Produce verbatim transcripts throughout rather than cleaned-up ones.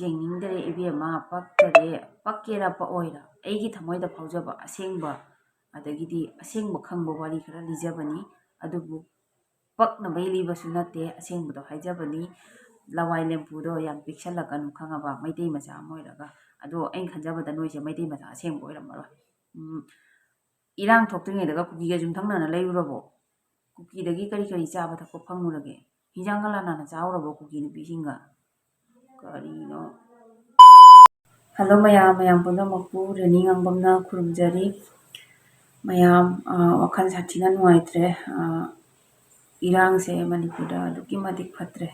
ꯌꯦꯡꯅꯤꯡꯗꯔꯦ ꯏꯕꯦꯝꯃ, ꯄꯛꯇꯔꯦ꯫ ꯄꯛꯀꯦꯔꯥ ꯄꯛꯑꯣꯏꯔꯥ, ꯑꯩꯒꯤ ꯊꯃꯣꯏꯗ ꯐꯥꯎꯖꯕ ꯑꯁꯦꯡꯕ, ꯑꯗꯒꯤꯗꯤ ꯑꯁꯦꯡꯕ ꯈꯪꯕ ꯋꯥꯔꯤ ꯈꯔ ꯂꯤꯖꯕꯅꯤ꯫ ꯑꯗꯨꯕꯨ ꯄꯛꯅꯕꯩ ꯂꯤꯕꯁꯨ ꯅꯠꯇꯦ, ꯑꯁꯦꯡꯕꯗꯣ ꯍꯥꯏꯖꯕꯅꯤ꯫ ꯂꯋꯥꯏ ꯂꯦꯝꯄꯨꯗꯣ ꯌꯥꯝ ꯄꯤꯛꯁꯜꯂꯛꯀꯅꯨ, ꯈꯪꯉꯕ? ꯃꯩꯇꯩ ꯃꯆꯥ ꯑꯃ ꯑꯣꯏꯔꯒ꯫ ꯑꯗꯣ ꯑꯩꯅ ꯈꯟꯖꯕꯗ ꯅꯣꯏꯁꯦ ꯃꯩꯇꯩ ꯃꯆꯥ ꯑꯁꯦꯡꯕ ꯑꯣꯏꯔꯝꯃꯔꯣꯏ꯫ ꯎꯝ, ꯏꯔꯥꯡ ꯊꯣꯛꯇ꯭ꯔꯤꯉꯩꯗꯒ ꯀꯨꯀꯤꯒ ꯌꯨꯝꯊꯪꯅꯅ ꯂꯩꯔꯨꯔꯕꯣ? ꯀꯨꯀꯤꯗꯒꯤ ꯀꯔꯤ ꯀꯔꯤ ꯆꯥꯕ ꯊꯛꯄ ꯐꯪꯉꯨꯔꯒꯦ? ꯍꯤꯟꯖꯥꯡꯒ ꯂꯥꯟꯅꯅ ꯆꯥꯎꯔꯕꯣ ꯀꯨꯀꯤ ꯅꯨꯄꯤꯁꯤꯡꯒ? ꯀꯔꯤꯅꯣ? ꯍꯜꯂꯣ ꯃꯌꯥꯝ, ꯃꯌꯥꯝ ꯄꯨꯝꯅꯃꯛꯄꯨ ꯔꯦꯅꯤ ꯉꯥꯡꯕꯝꯅ ꯈꯨꯔꯨꯝꯖꯔꯤ꯫ ꯃꯌꯥꯝ, ꯑ, ꯋꯥꯈꯜ ꯁꯥꯊꯤꯅ ꯅꯨꯡꯉꯥꯏꯇ꯭ꯔꯦ꯫ ꯑ, ꯏꯔꯥꯡꯁꯦ ꯃꯅꯤꯄꯨꯔꯗ ꯑꯗꯨꯛꯀꯤ ꯃꯇꯤꯛ ꯐꯠꯇ꯭ꯔꯦ꯫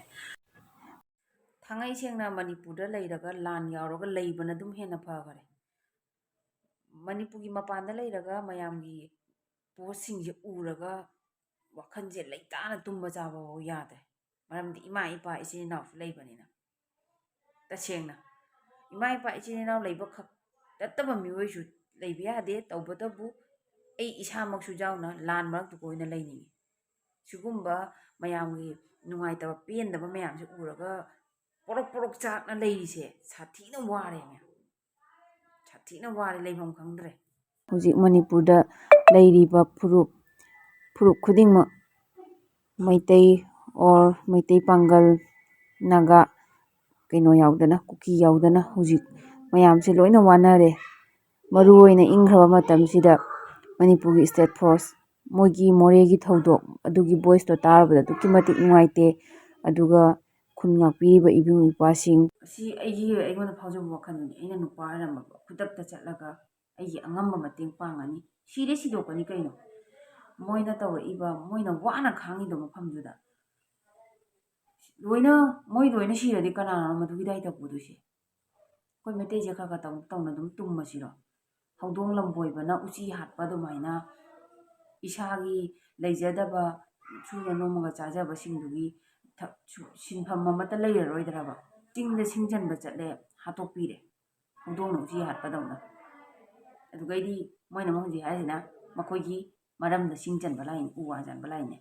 ꯊꯥꯡꯉꯩ ꯁꯦꯡꯅ ꯃꯅꯤꯄꯨꯔꯗ ꯂꯩꯔꯒ ꯂꯥꯟ ꯌꯥꯎꯔꯒ ꯂꯩꯕꯅ ꯑꯗꯨꯝ ꯍꯦꯟꯅ ꯐꯈꯔꯦ꯫ ꯃꯅꯤꯄꯨꯔꯒꯤ ꯃꯄꯥꯟꯗ ꯂꯩꯔꯒ ꯃꯌꯥꯝꯒꯤ ꯄꯣꯁꯁꯤꯡꯁꯦ ꯎꯔꯒ ꯋꯥꯈꯜꯁꯦ ꯂꯩꯇꯥꯅ ꯇꯨꯝꯕ ꯆꯥꯕ ꯐꯥꯎ ꯌꯥꯗ꯭ꯔꯦ꯫ ꯃꯔꯝꯗꯤ ꯏꯃꯥ ꯏꯄꯥ ꯏꯆꯤꯟ ꯏꯅꯥꯎꯁꯨ ꯂꯩꯕꯅꯤꯅ꯫ ꯇꯁꯦꯡꯅ ꯏꯃꯥ ꯏꯄꯥ ꯏꯆꯤꯟ ꯏꯅꯥꯎ ꯂꯩꯕ ꯈꯛ ꯅꯠꯇꯕ ꯃꯤꯑꯣꯏꯁꯨ ꯂꯩꯕ ꯌꯥꯗꯦ꯫ ꯇꯧꯕꯇꯕꯨ ꯑꯩ ꯏꯁꯥꯃꯛꯁꯨ ꯌꯥꯎꯅ ꯂꯥꯟ ꯃꯔꯛꯇꯨꯗ ꯑꯣꯏꯅ ꯂꯩꯅꯤꯡꯉꯤ꯫ ꯁꯤꯒꯨꯝꯕ ꯃꯌꯥꯝꯒꯤ ꯅꯨꯡꯉꯥꯏꯇꯕ ꯄꯦꯟꯗꯕ ꯃꯌꯥꯝꯁꯦ ꯎꯔꯒ ꯄꯣꯔꯣꯛ ꯄꯣꯔꯣꯛ ꯆꯥꯛꯅ ꯂꯩꯔꯤꯁꯦ ꯁꯥꯊꯤꯅ ꯋꯥꯔꯦ ꯃꯌꯥꯝ꯫ ꯁꯥꯊꯤꯅ ꯋꯥꯔꯦ, ꯂꯩꯐꯝ ꯈꯪꯗ꯭ꯔꯦ꯫ ꯍꯧꯖꯤꯛ ꯃꯅꯤꯄꯨꯔꯗ ꯂꯩꯔꯤꯕ ꯐꯨꯔꯨꯞ, ꯐꯨꯔꯨꯞ ꯈꯨꯗꯤꯡꯃꯛ, ꯃꯩꯇꯩ ꯑꯣꯔ ꯃꯩꯇꯩ ꯄꯥꯡꯒꯜ, ꯅꯥꯒꯥ, ꯀꯩꯅꯣ ꯌꯥꯎꯗꯅ, ꯀꯨꯀꯤ ꯌꯥꯎꯗꯅ ꯍꯧꯖꯤꯛ ꯃꯌꯥꯝꯁꯦ ꯂꯣꯏꯅ ꯋꯥꯅꯔꯦ꯫ ꯃꯔꯨ ꯑꯣꯏꯅ ꯏꯪꯈ꯭ꯔꯕ ꯃꯇꯝꯁꯤꯗ ꯃꯅꯤꯄꯨꯔꯒꯤ ꯁ꯭ꯇꯦꯠ ꯐꯣꯔꯁ, ꯃꯣꯏꯒꯤ ꯃꯣꯔꯦꯒꯤ ꯊꯧꯗꯣꯛ ꯑꯗꯨꯒꯤ ꯚꯣꯏꯁꯇꯣ ꯇꯥꯔꯨꯕꯗ ꯑꯗꯨꯛꯀꯤ ꯃꯇꯤꯛ ꯅꯨꯡꯉꯥꯏꯇꯦ꯫ ꯑꯗꯨꯒ ꯈꯨꯟ ꯉꯥꯛꯄꯤꯔꯤꯕ ꯏꯕꯨꯡ ꯏꯄ꯭ꯋꯥꯁꯤꯡ꯫ ꯑꯁꯤ ꯑꯩꯒꯤ, ꯑꯩꯉꯣꯟꯗ ꯐꯥꯎꯖꯕ ꯋꯥꯈꯜꯗꯨꯅꯤ꯫ ꯑꯩꯅ ꯅꯨꯄꯥ ꯑꯣꯏꯔꯝꯃꯕ ꯈꯨꯗꯛꯇ ꯆꯠꯂꯒ ꯑꯩꯒꯤ ꯑꯉꯝꯕ ꯃꯇꯦꯡ ꯄꯥꯡꯉꯅꯤ꯫ ꯁꯤꯔꯦ ꯁꯤꯗꯣꯛꯀꯅꯤ ꯀꯩꯅꯣ? ꯃꯣꯏꯅ ꯇꯧꯔꯛꯏꯕ, ꯃꯣꯏꯅ ꯋꯥꯅ ꯈꯥꯡꯉꯤꯗꯣ ꯃꯐꯝꯗꯨꯗ꯫ ꯂꯣꯏꯅ, ꯃꯣꯏ ꯂꯣꯏꯅ ꯁꯤꯔꯗꯤ ꯀꯅꯥꯅꯣ ꯃꯗꯨꯒꯤ ꯗꯥꯏꯇ ꯄꯨꯗꯣꯏꯁꯦ? ꯑꯩꯈꯣꯏ ꯃꯩꯇꯩꯁꯦ ꯈꯔ ꯈꯔ ꯇꯧ-, ꯇꯧꯅ ꯑꯗꯨꯝ ꯇꯨꯝꯃꯁꯤꯔꯣ? ꯍꯧꯗꯣꯡ ꯂꯝꯕꯣꯏꯕꯅ ꯎꯆꯤ ꯍꯥꯠꯄ ꯑꯗꯨꯃꯥꯏꯅ ꯏꯁꯥꯒꯤ ꯂꯩꯖꯗꯕ, ꯁꯨꯔ ꯅꯣꯝꯃꯒ ꯆꯥꯖꯕꯁꯤꯡꯗꯨꯒꯤ ꯊ-, ꯁꯨ-, ꯁꯤꯟꯐꯝ ꯑꯃꯠꯇ ꯂꯩꯔꯔꯣꯏꯗ꯭ꯔꯕ? ꯆꯤꯡꯗ ꯁꯤꯡ ꯆꯟꯕ ꯆꯠꯂꯦ, ꯍꯥꯠꯇꯣꯛꯄꯤꯔꯦ, ꯍꯧꯗꯣꯡꯅ ꯎꯆꯤ ꯍꯥꯠꯄꯗꯧꯅ꯫ ꯑꯗꯨꯒꯩꯗꯤ ꯃꯣꯏꯅ ꯑꯃꯨꯛ ꯍꯧꯖꯤꯛ ꯍꯥꯏꯔꯤꯁꯤꯅ ꯃꯈꯣꯏꯒꯤ ꯃꯔꯝꯗ ꯁꯤꯡ ꯆꯟꯕ ꯂꯥꯏꯅꯤ, ꯎ ꯋꯥ ꯆꯟꯕ ꯂꯥꯏꯅꯤ꯫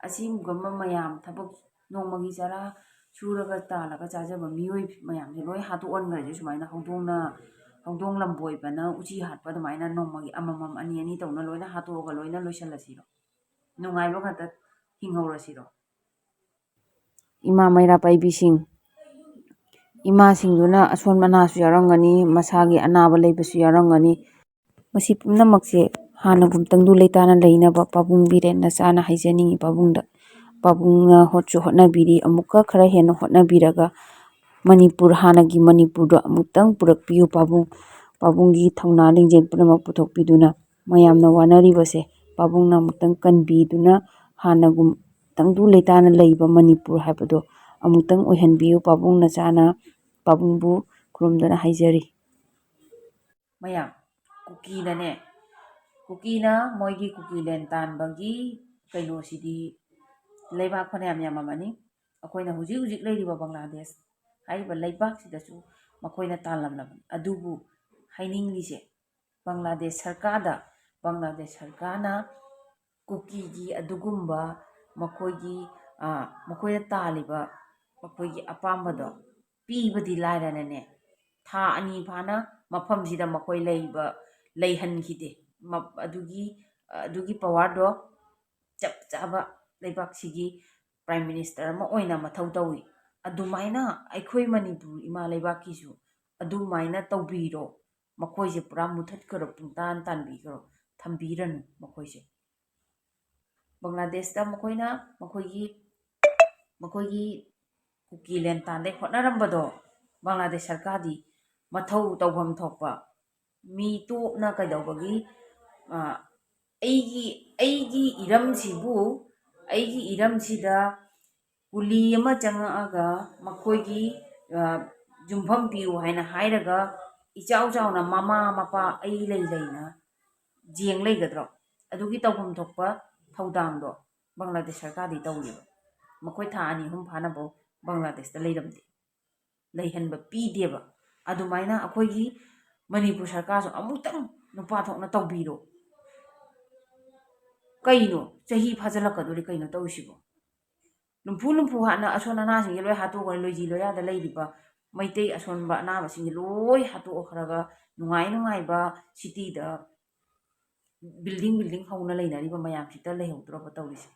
ꯑꯁꯤꯒꯨꯝꯕ ꯃꯌꯥꯝ, ꯊꯕꯛ ꯅꯣꯡꯃꯒꯤ ꯆꯔꯥ ꯁꯨꯔꯒ ꯇꯥꯜꯂꯒ ꯆꯥꯖꯕ ꯃꯤꯑꯣꯏ ꯃꯌꯥꯝꯁꯦ ꯂꯣꯏ ꯍꯥꯠꯇꯣꯛꯍꯟꯈ꯭ꯔꯁꯦ꯫ ꯁꯨꯃꯥꯏꯅ ꯍꯧꯗꯣꯡꯅ, ꯍꯧꯗꯣꯡ ꯂꯝꯕꯣꯏꯕꯅ ꯎꯆꯤ ꯍꯥꯠꯄ ꯑꯗꯨꯃꯥꯏꯅ ꯅꯣꯡꯃꯒꯤ ꯑꯃꯃꯝ, ꯑꯅꯤ ꯑꯅꯤ ꯇꯧꯅ ꯂꯣꯏꯅ ꯍꯥꯠꯇꯣꯛꯑꯒ ꯂꯣꯏꯅ ꯂꯣꯏꯁꯤꯜꯂꯁꯤꯔꯣ? ꯅꯨꯡꯉꯥꯏꯕ ꯉꯥꯛꯇ ꯍꯤꯡꯍꯧꯔꯁꯤꯔꯣ? ꯏꯃꯥ ꯃꯩꯔꯥ ꯄꯥꯏꯕꯤꯁꯤꯡ, ꯏꯃꯥꯁꯤꯡꯗꯨꯅ ꯑꯁꯣꯟ ꯑꯅꯥꯁꯨ ꯌꯥꯎꯔꯝꯒꯅꯤ, ꯃꯁꯥꯒꯤ ꯑꯅꯥꯕ ꯂꯩꯕꯁꯨ ꯌꯥꯎꯔꯝꯒꯅꯤ꯫ ꯃꯁꯤ ꯄꯨꯝꯅꯃꯛꯁꯦ ꯍꯥꯟꯅꯒꯨꯝ ꯇꯪꯗꯨ ꯂꯩꯇꯥꯅ ꯂꯩꯅꯕ ꯄꯥꯕꯨꯡ ꯕꯤꯔꯦꯟ ꯅꯆꯥꯅ ꯍꯥꯏꯖꯅꯤꯡꯉꯤ ꯄꯥꯕꯨꯡꯗ꯫ ꯄꯥꯕꯨꯡꯅ ꯍꯣꯠꯁꯨ ꯍꯣꯠꯅꯕꯤꯔꯤ, ꯑꯃꯨꯛꯀ ꯈꯔ ꯍꯦꯟꯅ ꯍꯣꯠꯅꯕꯤꯔꯒ ꯃꯅꯤꯄꯨꯔ, ꯍꯥꯟꯅꯒꯤ ꯃꯅꯤꯄꯨꯔꯗꯣ ꯑꯃꯨꯛꯇꯪ ꯄꯨꯔꯛꯄꯤꯌꯨ ꯄꯥꯕꯨꯡ꯫ ꯄꯥꯕꯨꯡꯒꯤ ꯊꯧꯅꯥ ꯂꯤꯡꯖꯦꯜ ꯄꯨꯝꯅꯃꯛ ꯄꯨꯊꯣꯛꯄꯤꯗꯨꯅ ꯃꯌꯥꯝꯅ ꯋꯥꯅꯔꯤꯕꯁꯦ ꯄꯥꯕꯨꯡꯅ ꯑꯃꯨꯛꯇꯪ ꯀꯟꯕꯤꯗꯨꯅ ꯍꯥꯟꯅꯒꯨꯝ ꯇꯪꯗꯨ ꯂꯩꯇꯥꯅ ꯂꯩꯕ ꯃꯅꯤꯄꯨꯔ ꯍꯥꯏꯕꯗꯣ ꯑꯃꯨꯛꯇꯪ ꯑꯣꯏꯍꯟꯕꯤꯌꯨ ꯄꯥꯕꯨꯡ ꯅꯆꯥꯅ꯫ ꯄꯥꯕꯨꯡꯕꯨ ꯈꯨꯔꯨꯝꯗꯨꯅ ꯍꯥꯏꯖꯔꯤ꯫ ꯃꯌꯥꯝ, ꯀꯨꯀꯤꯅꯅꯦ, ꯀꯨꯀꯤꯅ ꯃꯣꯏꯒꯤ ꯀꯨꯀꯤꯂꯦꯟ ꯇꯥꯟꯕꯒꯤ ꯀꯩꯅꯣꯁꯤꯗꯤ ꯂꯩꯕꯥꯛ ꯐꯅꯌꯥꯝ ꯌꯥꯝꯃꯝꯃꯅꯤ꯫ ꯑꯩꯈꯣꯏꯅ ꯍꯧꯖꯤꯛ ꯍꯧꯖꯤꯛ ꯂꯩꯔꯤꯕ ꯕꯪꯒ꯭ꯂꯥꯗꯦꯁ ꯍꯥꯏꯔꯤꯕ ꯂꯩꯕꯥꯛꯁꯤꯗꯁꯨ ꯃꯈꯣꯏꯅ ꯇꯥꯜꯂꯝꯂꯕꯅꯤ꯫ ꯑꯗꯨꯕꯨ ꯍꯥꯏꯅꯤꯡꯂꯤꯁꯦ, ꯕꯪꯒ꯭ꯂꯥꯗꯦꯁ ꯁꯔꯀꯥꯔꯗ, ꯕꯪꯒ꯭ꯂꯥꯗꯦꯁ ꯁꯔꯀꯥꯔꯅ ꯀꯨꯀꯤꯒꯤ ꯑꯗꯨꯒꯨꯝꯕ ꯃꯈꯣꯏꯒꯤ, ꯑ, ꯃꯈꯣꯏꯅ ꯇꯥꯜꯂꯤꯕ ꯃꯈꯣꯏꯒꯤ ꯑꯄꯥꯝꯕꯗꯣ ꯄꯤꯕꯗꯤ ꯂꯥꯏꯔꯅꯅꯦ, ꯊꯥ ꯑꯅꯤ ꯐꯥꯅ ꯃꯐꯝꯁꯤꯗ ꯃꯈꯣꯏ ꯂꯩꯕ, ꯂꯩꯍꯟꯈꯤꯗꯦ꯫ ꯃ-, ꯑꯗꯨꯒꯤ, ꯑꯗꯨꯒꯤ ꯄꯋꯥꯔꯗꯣ ꯆꯞ ꯆꯥꯕ ꯂꯩꯕꯥꯛꯁꯤꯒꯤ ꯄ꯭ꯔꯥꯏꯝ ꯃꯤꯅꯤꯁꯇꯔ ꯑꯃ ꯑꯣꯏꯅ ꯃꯊꯧ ꯇꯧꯏ꯫ ꯑꯗꯨꯃꯥꯏꯅ ꯑꯩꯈꯣꯏ ꯃꯅꯤꯄꯨꯔ ꯏꯃꯥ ꯂꯩꯕꯥꯛꯀꯤꯁꯨ ꯑꯗꯨꯃꯥꯏꯅ ꯇꯧꯕꯤꯔꯣ꯫ ꯃꯈꯣꯏꯁꯦ ꯄꯨꯔꯥ ꯃꯨꯊꯠꯈ꯭ꯔꯣ, ꯄꯨꯡꯇꯥꯟ ꯇꯥꯟꯕꯤꯈ꯭ꯔꯣ, ꯊꯝꯕꯤꯔꯅꯨ ꯃꯈꯣꯏꯁꯦ꯫ ꯕꯪꯒ꯭ꯂꯥꯗꯦꯁꯇ ꯃꯈꯣꯏꯅ ꯃꯈꯣꯏꯒꯤ, ꯃꯈꯣꯏꯒꯤ ꯀꯨꯀꯤ ꯂꯦꯟ ꯇꯥꯟꯗꯩ ꯍꯣꯠꯅꯔꯝꯕꯗꯣ ꯕꯪꯒ꯭ꯂꯥꯗꯦꯁ ꯁꯔꯀꯥꯔꯗꯤ ꯃꯊꯧ ꯇꯧꯐꯝ ꯊꯣꯛꯄ ꯃꯤ ꯇꯣꯞꯅ ꯀꯩꯗꯧꯕꯒꯤ, ꯑ, ꯑꯩꯒꯤ, ꯑꯩꯒꯤ ꯏꯔꯝꯁꯤꯕꯨ, ꯑꯩꯒꯤ ꯏꯔꯝꯁꯤꯗ ꯀꯨꯂꯤ ꯑꯃ ꯆꯪꯉꯛꯑꯒ ꯃꯈꯣꯏꯒꯤ, ꯑ, ꯌꯨꯝꯐꯝ ꯄꯤꯌꯨ ꯍꯥꯏꯅ ꯍꯥꯏꯔꯒ ꯏꯆꯥꯎ ꯆꯥꯎꯅ ꯃꯃꯥ ꯃꯄꯥ ꯑꯩ ꯂꯩ ꯂꯩꯅ ꯌꯦꯡ ꯂꯩꯒꯗ꯭ꯔꯣ? ꯑꯗꯨꯒꯤ ꯇꯧꯐꯝ ꯊꯣꯛꯄ ꯊꯧꯗꯥꯡꯗꯣ ꯕꯪꯒ꯭ꯂꯥꯗꯦꯁ ꯁꯔꯀꯥꯔꯗꯤ ꯇꯧꯔꯤꯕ꯫ ꯃꯈꯣꯏ ꯊꯥ ꯑꯅꯤ ꯑꯍꯨꯝ ꯐꯥꯅꯕꯧ ꯕꯪꯒ꯭ꯂꯥꯗꯦꯁꯇ ꯂꯩꯔꯝꯗꯦ, ꯂꯩꯍꯟꯕ ꯄꯤꯗꯦꯕ꯫ ꯑꯗꯨꯃꯥꯏꯅ ꯑꯩꯈꯣꯏꯒꯤ ꯃꯅꯤꯄꯨꯔ ꯁꯔꯀꯥꯔꯁꯨ ꯑꯃꯨꯛꯇꯪ ꯅꯨꯄꯥ ꯊꯣꯛꯅ ꯇꯧꯕꯤꯔꯣ꯫ ꯀꯩꯅꯣ ꯆꯍꯤ ꯐꯥꯖꯤꯜꯂꯛꯀꯗꯧꯔꯤ ꯀꯩꯅꯣ ꯇꯧꯔꯤꯁꯤꯕꯣ? ꯂꯨꯝꯐꯨ ꯂꯨꯝꯐꯨ ꯍꯥꯠꯅ ꯑꯁꯣꯟ ꯑꯅꯥꯁꯤꯡꯁꯦ ꯂꯣꯏ ꯍꯥꯠꯇꯣꯛꯈ꯭ꯔꯦ, ꯂꯣꯏꯖꯤ ꯂꯣꯏꯌꯥꯗ ꯂꯩꯔꯤꯕ ꯃꯩꯇꯩ ꯑꯁꯣꯟꯕ ꯑꯅꯥꯕꯁꯤꯡꯁꯦ ꯂꯣꯏ ꯍꯥꯠꯇꯣꯛꯈ꯭ꯔꯒ ꯅꯨꯡꯉꯥꯏ ꯅꯨꯡꯉꯥꯏꯕ ꯁꯤꯇꯤꯗ ꯕꯤꯜꯗꯤꯡ ꯕꯤꯜꯗꯤꯡ ꯍꯧꯅ ꯂꯩꯅꯔꯤꯕ ꯃꯌꯥꯝꯁꯤꯗ ꯂꯩꯍꯧꯗ꯭ꯔꯕ ꯇꯧꯔꯤꯁꯦ꯫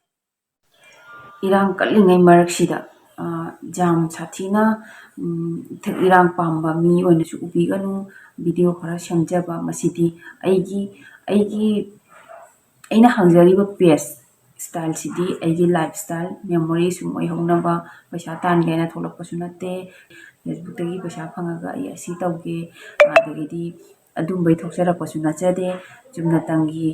ꯏꯔꯥꯡ ꯀꯜꯂꯤꯉꯩ ꯃꯔꯛꯁꯤꯗ, ꯑ, ꯌꯥꯝ ꯁꯥꯊꯤꯅ, ꯎꯝ, ꯏꯊꯛ ꯏꯔꯥꯡ ꯄꯥꯝꯕ ꯃꯤ ꯑꯣꯏꯅꯁꯨ ꯎꯕꯤꯒꯅꯨ꯫ ꯚꯤꯗꯤꯑꯣ ꯈꯔ ꯁꯦꯝꯖꯕ ꯃꯁꯤꯗꯤ ꯑꯩꯒꯤ, ꯑꯩꯒꯤ, ꯑꯩꯅ ꯍꯥꯡꯖꯔꯤꯕ ꯄꯦꯖ ꯁ꯭ꯇꯥꯏꯜꯁꯤꯗꯤ ꯑꯩꯒꯤ ꯂꯥꯏꯐ ꯁ꯭ꯇꯥꯏꯜ, ꯃꯦꯃꯣꯔꯤ ꯁꯨꯝ ꯑꯣꯏꯍꯧꯅꯕ, ꯄꯩꯁꯥ ꯇꯥꯟꯒꯦ ꯍꯥꯏꯅ ꯊꯣꯛꯂꯛꯄꯁꯨ ꯅꯠꯇꯦ꯫ ꯐꯦꯁꯕꯨꯛꯇꯒꯤ ꯄꯩꯁꯥ ꯐꯪꯉꯒ ꯑꯩ ꯑꯁꯤ ꯇꯧꯒꯦ, ꯑꯗꯒꯤꯗꯤ ꯑꯗꯨꯝꯕꯩ ꯊꯣꯛꯆꯔꯛꯄꯁꯨ ꯅꯠꯆꯗꯦ꯫ ꯆꯨꯝꯅꯇꯪꯒꯤ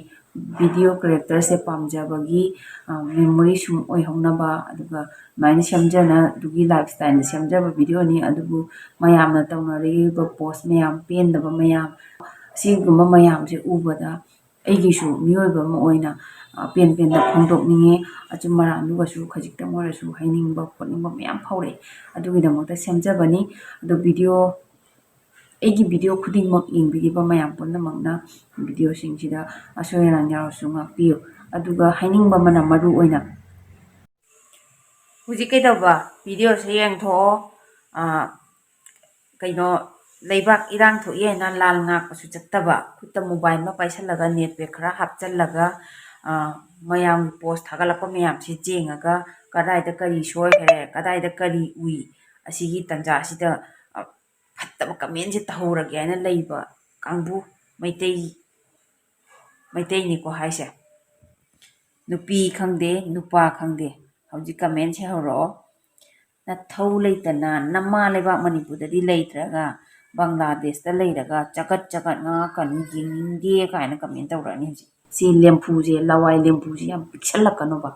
ꯚꯤꯗꯤꯑꯣ ꯀꯦꯔꯦꯛꯇꯔꯁꯦ ꯄꯥꯝꯖꯕꯒꯤ, ꯑ, ꯃꯦꯃꯣꯔꯤ ꯁꯨꯝ ꯑꯣꯏꯍꯧꯅꯕ, ꯑꯗꯨꯒ ꯑꯗꯨꯃꯥꯏꯅ ꯁꯦꯝꯖꯅ ꯑꯗꯨꯒꯤ ꯂꯥꯏꯐ ꯁ꯭ꯇꯥꯏꯜꯗ ꯁꯦꯝꯖꯕ ꯚꯤꯗꯤꯑꯣꯅꯤ꯫ ꯑꯗꯨꯕꯨ ꯃꯌꯥꯝꯅ ꯇꯧꯅꯔꯤꯕ ꯄꯣꯁ ꯃꯌꯥꯝ, ꯄꯦꯟꯗꯕ ꯃꯌꯥꯝ, ꯑꯁꯤꯒꯨꯝꯕ ꯃꯌꯥꯝꯁꯦ ꯎꯕꯗ ꯑꯩꯒꯤꯁꯨ ꯃꯤꯑꯣꯏꯕ ꯑꯃ ꯑꯣꯏꯅ, ꯑ, ꯄꯦꯟ ꯄꯦꯟꯗ ꯐꯣꯡꯗꯣꯛꯅꯤꯡꯉꯦ꯫ ꯑꯆꯨꯝ ꯑꯔꯥꯟꯗꯨꯒꯁꯨ ꯈꯖꯤꯛꯇꯪ ꯑꯣꯏꯔꯁꯨ ꯍꯥꯏꯅꯤꯡꯕ ꯈꯣꯠꯅꯤꯡꯕ ꯃꯌꯥꯝ ꯐꯥꯎꯔꯛꯑꯦ꯫ ꯑꯗꯨꯒꯤꯗꯃꯛꯇ ꯁꯦꯝꯖꯕꯅꯤ꯫ ꯑꯗꯣ ꯚꯤꯗꯤꯑꯣ, ꯑꯩꯒꯤ ꯚꯤꯗꯤꯑꯣ ꯈꯨꯗꯤꯡꯃꯛ ꯌꯦꯡꯕꯤꯔꯤꯕ ꯃꯌꯥꯝ ꯄꯨꯝꯅꯃꯛꯅ ꯚꯤꯗꯤꯑꯣꯁꯤꯡꯁꯤꯗ ꯑꯁꯣꯏ ꯑꯔꯥꯟ ꯌꯥꯎꯔꯁꯨ ꯉꯥꯛꯄꯤꯌꯨ꯫ ꯑꯗꯨꯒ ꯍꯥꯏꯅꯤꯡꯕ ꯑꯃꯅ ꯃꯔꯨ ꯑꯣꯏꯅ ꯍꯧꯖꯤꯛ ꯀꯩꯗꯧꯕ? ꯚꯤꯗꯤꯑꯣꯁꯦ ꯌꯦꯡꯊꯣꯛꯑꯣ꯫ ꯑ, ꯀꯩꯅꯣ, ꯂꯩꯕꯥꯛ ꯏꯔꯥꯡ ꯊꯣꯛꯏ ꯍꯥꯏꯅ ꯂꯥꯟ ꯉꯥꯛꯄꯁꯨ ꯆꯠꯇꯕ, ꯈꯨꯠꯇ ꯃꯣꯕꯥꯏꯜ ꯑꯃ ꯄꯥꯏꯁꯜꯂꯒ ꯅꯦꯠ ꯄꯦꯛ ꯈꯔ ꯍꯥꯞꯆꯜꯂꯒ, ꯑ, ꯃꯌꯥꯝꯒꯤ ꯄꯣꯁ ꯊꯥꯒꯠꯂꯛꯄ ꯃꯌꯥꯝꯁꯤ ꯌꯦꯡꯉꯒ ꯀꯗꯥꯏꯗ ꯀꯔꯤ ꯁꯣꯏꯈ꯭ꯔꯦ, ꯀꯗꯥꯏꯗ ꯀꯔꯤ ꯎꯏ, ꯑꯁꯤꯒꯤ ꯇꯟꯖꯥꯁꯤꯗ, ꯑ, ꯐꯠꯇꯕ ꯀꯃꯦꯟꯁꯦ ꯇꯧꯍꯧꯔꯒꯦ ꯍꯥꯏꯅ ꯂꯩꯕ ꯀꯥꯡꯕꯨ, ꯃꯩꯇꯩ, ꯃꯩꯇꯩꯅꯤꯀꯣ ꯍꯥꯏꯁꯦ꯫ ꯅꯨꯄꯤ ꯈꯪꯗꯦ, ꯅꯨꯄꯥ ꯈꯪꯗꯦ, ꯍꯧꯖꯤꯛ ꯀꯃꯦꯟꯁꯦ ꯍꯧꯔꯛꯑꯣ꯫ "ꯅꯊꯧ ꯂꯩꯇꯅ ꯅꯃꯥ ꯂꯩꯕꯥꯛ ꯃꯅꯤꯄꯨꯔꯗꯗꯤ ꯂꯩꯇ꯭ꯔꯒ ꯕꯪꯒ꯭ꯂꯥꯗꯦꯁꯇ ꯂꯩꯔꯒ ꯆꯒꯠ ꯆꯒꯠ ꯉꯥꯡꯉꯛꯀꯅꯨ, ꯌꯦꯡꯅꯤꯡꯗꯦ" ꯀꯥꯏꯅ ꯀꯃꯦꯟ ꯇꯧꯔꯛꯑꯅꯤ ꯍꯧꯖꯤꯛ꯫ ꯁꯤ ꯂꯦꯝꯐꯨꯁꯦ, ꯂꯋꯥꯏ ꯂꯦꯝꯐꯨꯁꯦ ꯌꯥꯝ ꯄꯤꯛꯁꯜꯂꯛꯀꯅꯣꯕ꯫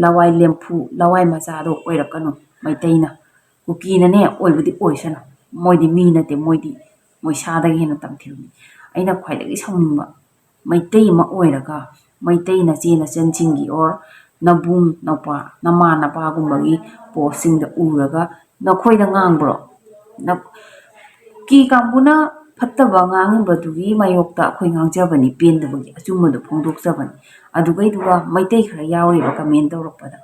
ꯂꯋꯥꯏ ꯂꯦꯝꯐꯨ, ꯂꯋꯥꯏ ꯃꯆꯥꯗꯣ ꯑꯣꯏꯔꯛꯀꯅꯨ꯫ ꯃꯩꯇꯩꯅ, ꯀꯨꯀꯤꯅꯅꯦ ꯑꯣꯏꯕꯗꯤ ꯑꯣꯏꯁꯅꯨ, ꯃꯣꯏꯗꯤ ꯃꯤ ꯅꯠꯇꯦ, ꯃꯣꯏꯗꯤ ꯃꯣꯏ ꯁꯥꯗꯒꯤ ꯍꯦꯟꯅ ꯇꯝꯊꯤꯕꯅꯤ꯫ ꯑꯩꯅ ꯈ꯭ꯋꯥꯏꯗꯒꯤ ꯁꯥꯎꯅꯤꯡꯕ, ꯃꯩꯇꯩ ꯑꯃ ꯑꯣꯏꯔꯒ ꯃꯩꯇꯩ ꯅꯆꯦ ꯅꯆꯟꯁꯤꯡꯒꯤ ꯑꯣꯔ ꯅꯕꯨꯡ ꯅꯧꯄꯥ, ꯅꯃꯥ ꯅꯄꯥꯒꯨꯝꯕꯒꯤ ꯄꯣꯁꯁꯤꯡꯗ ꯎꯔꯒ ꯅꯈꯣꯏꯗ ꯉꯥꯡꯕ꯭ꯔꯣ? ꯅ-, ꯀꯨꯀꯤ ꯀꯥꯡꯕꯨꯅ ꯐꯠꯇꯕ ꯉꯥꯡꯉꯤꯕꯗꯨꯒꯤ ꯃꯥꯌꯣꯛꯇ ꯑꯩꯈꯣꯏ ꯉꯥꯡꯖꯕꯅꯤ, ꯄꯦꯟꯗꯕꯒꯤ ꯑꯆꯨꯝꯕꯗꯣ ꯐꯣꯡꯗꯣꯛꯆꯕꯅꯤ꯫ ꯑꯗꯨꯒꯩꯗꯨꯒ ꯃꯩꯇꯩ ꯈꯔ ꯌꯥꯎꯔꯤꯕ comment ꯇꯧꯔꯛꯄꯗ,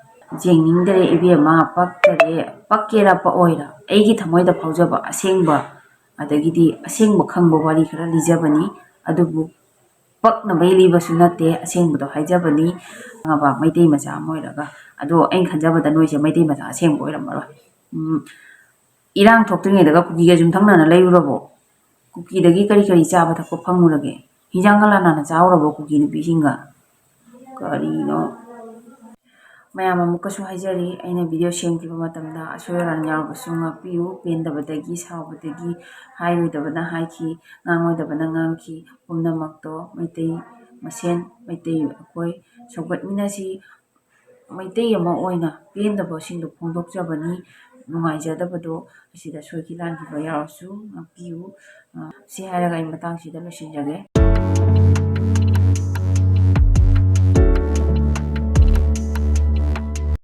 "ꯌꯦꯡꯅꯤꯡꯗ꯭ꯔꯦ ꯏꯕꯦꯝꯃ, ꯄꯛꯇꯔꯦ, ꯄꯛꯀꯦꯔꯥ ꯄꯛꯑꯣꯏꯔꯥ, ꯑꯩꯒꯤ ꯊꯃꯣꯏꯗ ꯐꯥꯎꯖꯕ ꯑꯁꯦꯡꯕ, ꯑꯗꯒꯤꯗꯤ ꯑꯁꯦꯡꯕ ꯈꯪꯕ ꯋꯥꯔꯤ ꯈꯔ ꯂꯤꯖꯕꯅꯤ꯫ ꯑꯗꯨꯕꯨ ꯄꯛꯅꯕꯩ ꯂꯤꯕꯁꯨ ꯅꯠꯇꯦ, ꯑꯁꯦꯡꯕꯗꯣ ꯍꯥꯏꯖꯕꯅꯤ꯫ ꯈꯪꯉꯕ? ꯃꯩꯇꯩ ꯃꯆꯥ ꯑꯃ ꯑꯣꯏꯔꯒ꯫ ꯑꯗꯣ ꯑꯩꯅ ꯈꯟꯖꯕꯗ ꯅꯣꯏꯁꯦ ꯃꯩꯇꯩ ꯃꯆꯥ ꯑꯁꯦꯡꯕ ꯑꯣꯏꯔꯝꯃꯔꯣꯏ꯫ ꯎꯝ, ꯏꯔꯥꯡ ꯊꯣꯛꯇ꯭ꯔꯤꯉꯩꯗꯒ ꯀꯨꯀꯤꯒ ꯌꯨꯝꯊꯪꯅꯅ ꯂꯩꯔꯨꯔꯕꯣ? ꯀꯨꯀꯤꯗꯒꯤ ꯀꯔꯤ ꯀꯔꯤ ꯆꯥꯕ ꯊꯛꯄ ꯐꯪꯉꯨꯔꯒꯦ? ꯍꯤꯟꯖꯥꯡꯒ ꯂꯥꯟꯅꯅ ꯆꯥꯎꯔꯕꯣ ꯀꯨꯀꯤ ꯅꯨꯄꯤꯁꯤꯡꯒ? ꯀꯔꯤꯅꯣ?" ꯃꯌꯥꯝ ꯑꯃꯨꯛꯀꯁꯨ ꯍꯥꯏꯖꯔꯤ, ꯑꯩꯅ video ꯁꯦꯝꯈꯤꯕ ꯃꯇꯝꯗ ꯑꯁꯣꯏ ꯑꯔꯥꯟ ꯌꯥꯎꯔꯕꯁꯨ ꯉꯥꯛꯄꯤꯌꯨ꯫ ꯄꯦꯟꯗꯕꯗꯒꯤ, ꯁꯥꯎꯕꯗꯒꯤ ꯍꯥꯏꯔꯣꯏꯗꯕꯅ ꯍꯥꯏꯈꯤ, ꯉꯥꯡꯉꯣꯏꯗꯕꯅ ꯉꯥꯡꯈꯤ꯫ ꯄꯨꯝꯅꯃꯛꯇꯣ ꯃꯩꯇꯩ ꯃꯁꯦꯟ, ꯃꯩꯇꯩ ꯑꯩꯈꯣꯏ ꯁꯧꯒꯠꯃꯤꯟꯅꯁꯤ꯫ ꯃꯩꯇꯩ ꯑꯃ ꯑꯣꯏꯅ ꯄꯦꯟꯗꯕꯁꯤꯡꯗꯣ ꯐꯣꯡꯗꯣꯛꯆꯕꯅꯤ꯫ ꯅꯨꯡꯉꯥꯏꯖꯗꯕꯗꯣ ꯑꯁꯤꯗ ꯁꯣꯏꯈꯤ ꯂꯥꯟꯈꯤꯕ ꯌꯥꯎꯔꯁꯨ ꯉꯥꯛꯄꯤꯌꯨ꯫ ꯑ, ꯁꯤ ꯍꯥꯏꯔꯒ ꯑꯩ ꯃꯇꯥꯡꯁꯤꯗ ꯂꯣꯏꯁꯤꯟꯖꯒꯦ꯫